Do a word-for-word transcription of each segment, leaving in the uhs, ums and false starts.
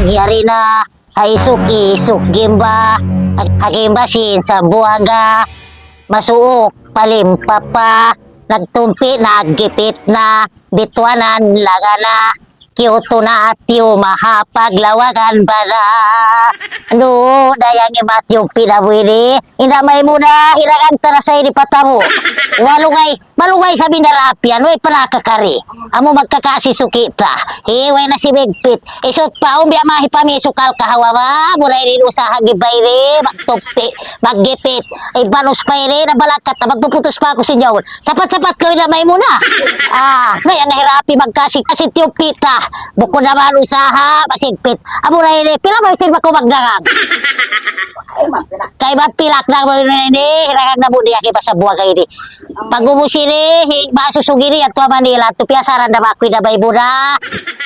Yari na, ha isuk-isuk gimba, ha, ha gimba sin Sambuwanga, masuuk pa Limpapa, nagtumpi, naggipit na, bituanan, langana, kiyutu na, tiyu, mahapag, lawagan, bala. Anu, dayang imat yung pinabuhi di. Inda may muna, hiragan ta na sa ini patamu. Walungay, malungay sa binarapian, way pa nakakari. Amu magkakasisuki ta. He, way na si Bigpit. Isut pa, umbi amahi pa mi sukal kahawa ba? Mura ini usaha gibay ri, magtupi, maggipit. Ibanus pa ini, nabalakat, magpuputus pa aku sin yaun. Sapat-sapat kami na may muna. Ah, na yan, nahirapi magkasi, kasi tiyupi ta. Bukun naman usaha, masigpit. Amu na ini, pila ba sin bako magdagang? Kay ba pilak na mo ini, hiragan na mo di aki pa sa buwag ini. Pag-ubus ini, hi-, masusug ini, yadtu ha Manila, yadtu piyasaran na ba aku ini, bay muna.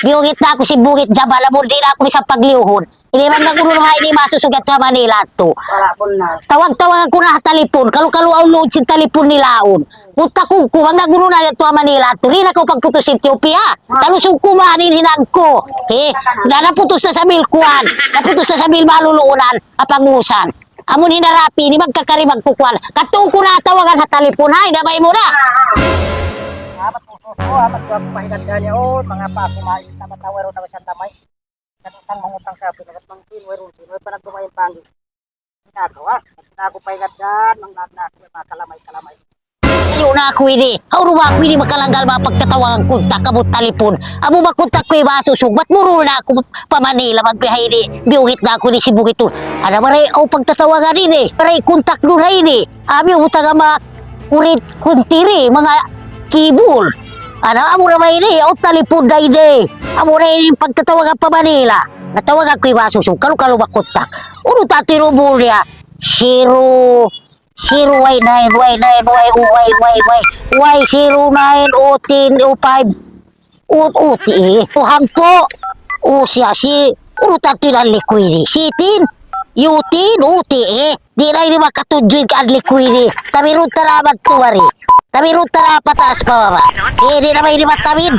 Biyungit na aku sin bungit, jaba na mo, di na aku isab pagliyuhun. Ini man nagurun ha ini, masusug yadtu ha Manila, yadtu. Wala' pun na. Tawag-tawag aku na ha talipun, kalu-kalu awn load sin talipun nila awn. Punta ku, ku, bang nagurun na yadtu ha Manila, yadtu, di na aku pagputus sin tiyupi, ha. Talusug ku man in hinang ku. He, na naputus na sa bil kuwan, naputus na sa bil maluluunan, apangusan. Amun hinarapi ini magkakari magkukuan. Katu' ku na tawagan ha talipun, hay, nabay mu na. Amat ku susu, amat ku aku pahingan gani, oh, manga pa aku mai, tamat na wero na sa tamay. Katutang mangutang sa akin, amat mangkin, wero, wero pa nagdumayan panggi. Ina ko, ha? Ina ko pahingan gani, mang nagna, makalamay-kalamay. Ayaw na aku ini. Hawnu ba aku ini makalanggal ba pagtatawagan kuntak amu talipun? Amu ba kuntak ku iba susug? Bat murul na aku pa Manila magbiyahe ini. Biyugit na aku ini sin bukit tun. Ada maray aw pagtatawagan ini. Maray kuntak dun ha ini. Abi utang ama kurit kuntiri, manga kibul. Ada amu na ba ini? Aw talipun da ini. Amu na ini pagtatawagan pa Manila. Natawagan ku iba susug. Kalu-kalu ba kuntak? Unu tati rubul niya? Zero, Zero Y nine, Y nine, Y O, Y, Y, Y, Y zero nine, O ten, O five, O, O T A, O hangko', O siya, si, unu tatu na liquid, sitin, U ten, O T A, di' na ini makatudju in liquid, tabi run tara ba tuwari, tabi run tara pataas pababa, eh, di' na ba ini matabin?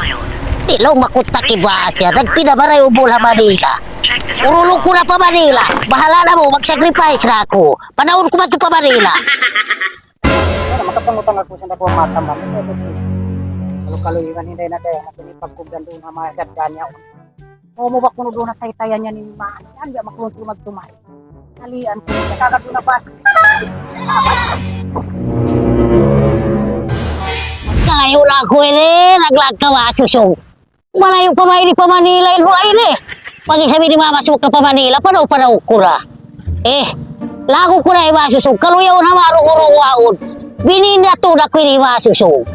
Di' laung makuntak iba siya, nagpinamaray ubul ha Manila. Urulung ku na pa Manila, bahala na mu, mag-sacrifice na aku. Panahon ku madtu pa Manila. Wala', makapangutang aku sa nakuha mata, mama. Ito, ito, ito. Kalu-kalu iban hinday na kaya, makinipagkugdan duun ha manga gadganya. O, mubak kuno duun ha taytayan niya ni Masi. Yan, di' makulun sila magtumay. Kalian ko, nakakaduna pas. Kayo na aku ini, naglakawa susung. Malayu' pa ba ini pa Manila in hula' ini? Pag-isab ini mamasuk na pa Manila, panaw-panaw ku ra. Eh, lagu' ku na iba susug. Kalu yaun ha marugu-rugu aun. Bininda tuud aku ini iba susug.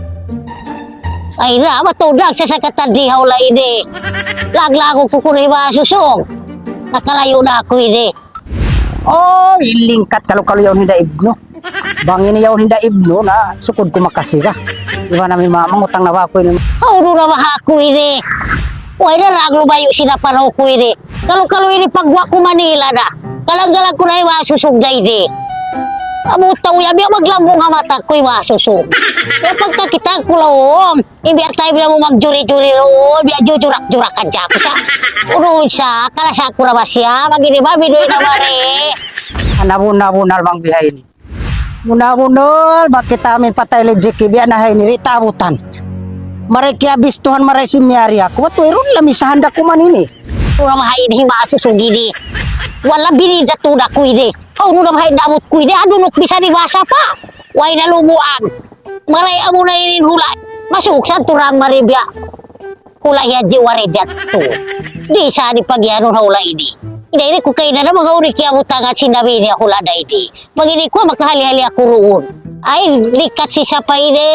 Ay na, matuud na, sasakatan di ha hula' ini. Laglagu' ku ku na iba susug. Nakalayu' na aku ini. Oh, in lingkat kalu-kalu yaun hinda Ibnu. Bang ini yaun hinda Ibnu na, sukud ku makasi ka. Iban na mi ma-, mangutang na ba aku ini? Hawnu na ba aku ini? Way na, rag lumayu' sin panaw ku ini. Kalu-kalu ini pagguwa' ku Manila na. Kalanggalan ku na iba susug na ini. Amu tau ya, biya' maglambung ha mata ku iba susug. Ya pagkakita' ku laung. Imbi atay bila mu magjuri-juri ruun, biya' jujurak-jurak hadja aku sa. Urun sa, kalasa ku ra ba siya, magini ba, biduy na mari. Ana bun-, na bunal bang bihaini. Muna bunal, bakit amin patay lejeki, biya' na haini, ri tabutan. Maray kiyabistuhan, maray simiyari aku. Watu, irun lamisahan da kuman ini. Ura mahain hima susugi di. Wala' bini da tuud aku ini. Hawnu na mahain da abut ku ini, adunuk bisa di basa pa. Way na lubuan. Maray amu na ini in hula'. Masuk sa turang mari biya'. Hula' hi Hadji Warid yadtu. Di' sa di' pagiyanun ha hula' ini. Di' ini ku kaina na manga uri kiyabutangan sin nabi niya hula' da ini. Pag ini ku makahali-hali aku ruun. Ay, likat si sapa ini.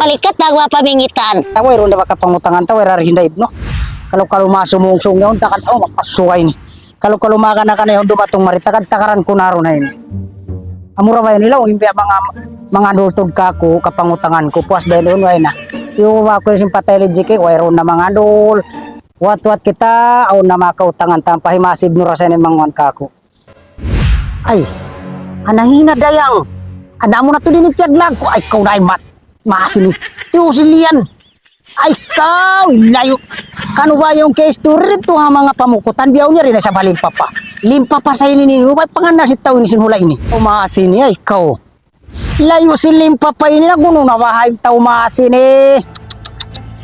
Malikat na agwa pamingitan. Taway ruun da baka pangutangan taway rari hinda Ibnu. Kalu-kalu masumungsung yaun, takan, oh, makasuway ini. Kalu-kalu magana-gana yaun dumatung mari, takad-takaran ku na run ha ini. Amura ba ini laung, imbi manga, manga dultud kaku', kapangutangan ku, puas ba ini, way na. Iyo ba aku sin patay lejeki, way run na manga dul. Wat-wat kita, awn na makautangan, tampal hi Masi Ibnu ra sa ini manguan kaku'. Ay, ana hina dayang. Ana mu na tu dini piyaglag ku. Ay, kaw na ay mat-, Masi ini. Tiyu silian. Ay, kaw, layu'. Kanu ba yung case to read to ha manga pamukutan, biyaw niya rin sa balimpapa. Limpapa sa ini ni, ubay pangan na si tau ini sin hula ini. Umasi niya, ikaw. Layu' sin limpapa ini na gunu na bahay tau masi ni.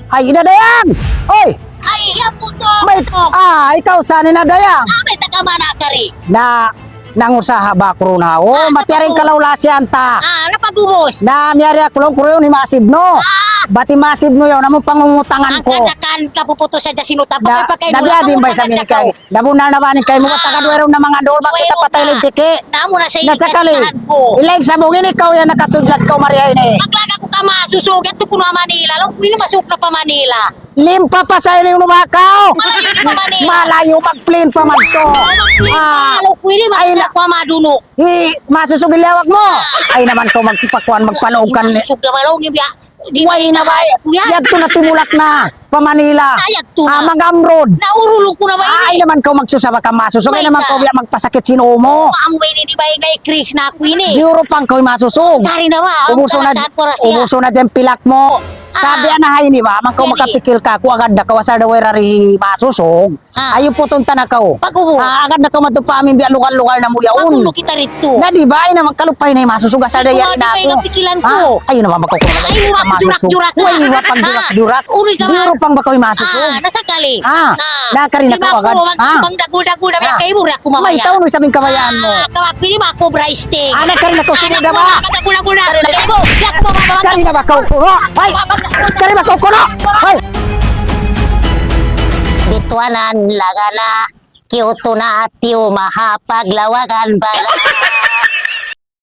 Ay, Ina Dayang! Oy! Ay, iya po to. May, ah, ikaw saan, Ina Dayang? Ah, may taga mana kari. Na, nangusaha ba kuru na? Oh, Ah, matiyaring nakapu- kalawlasian ta. Ah, napagubos. Na, miyari aku laung kuru yun, himasib no. Ah. Bati masib no yun, namu pangungutangan ko. Angkan, angkan, kapuputo sa jasinutap. Na, Pagkapagkain mo, nabiya din ba sa pangungutangan sa minikay? Kau. Nabunnal na ba in kaymu? Ah. Taga duwa na manga dol, bakit Wayruun patay na. Lang siki? Namo na sa Nasa kali. Ikasahan ko. Ilag sa bungin ikaw yan, nakasudlat ka, Maria ini. Maglaga ko ka masusug, yadtu kuno ha Manila. Laung ku ini masuk na pa Manila. Limpa pa sa ili, unu ba kaw? Malayu' na pa Manila. Malayu', mag-plane pa man to. Mag-plane pa, Ah. Laung ku ini, Ay, na- maglaga ko ha Maduno. Hi, masusug in liyawag mu. Ah. Ay naman kaw magpakuan, magpaloob kan. Masusug na malaw, biya'. Di Way na ba? Kuya. Yadtu na timulak na. Pa Manila. Ah, yadtu na. Ah, mag-amrod. Naurulung ku na ba ini? Ay naman kaw magsusaba ka masusug. Ay naman kaw biya' magpasakit sin umu. Amu ba ini, di ba, ingay Chris na aku ini? Di urupang kaw masusug. Sari na ba? Ubuso na, ubuso na dyan pilak mu. Ah. Sabi ana ha ini ba, man kaw makapikil ka, aku agad na kaw asal da way rari masusug. Ah. Ayu putun ta na kaw. Pag-ubo. Ah, agad na kaw matupa amin biya' lugal-lugal na mu yaun. Pag-ubo kita rito. Na di ba, ay naman kalupay na yung masusug asal da yari na ako. Pikilan ko. Ah, ay naman makaw ko. Ay, wa pagdurak-durak na. Ay, wa pagdurak-durak. Ah, uri ka man. Di urupang ba kaw masusug? Ah, nasakali. Ah, na kari na kaw agad. Ah. Pang dagul-dagul na biya' kay mura ko mamaya. May tau no isabing kabayaan mu. Ah, kawag pili ma ko, Bryce Ting. Ah, na kari na kaw sunod na ba? Pang dagul-dagul na. Kari na kaw. Yak mo, mama. Kari na ba kaw kuno? Ay, kari ba kaw kuno? Ay. Bituanan, lagana, kiyuto na atiyo, mahapag, lawagan, baga.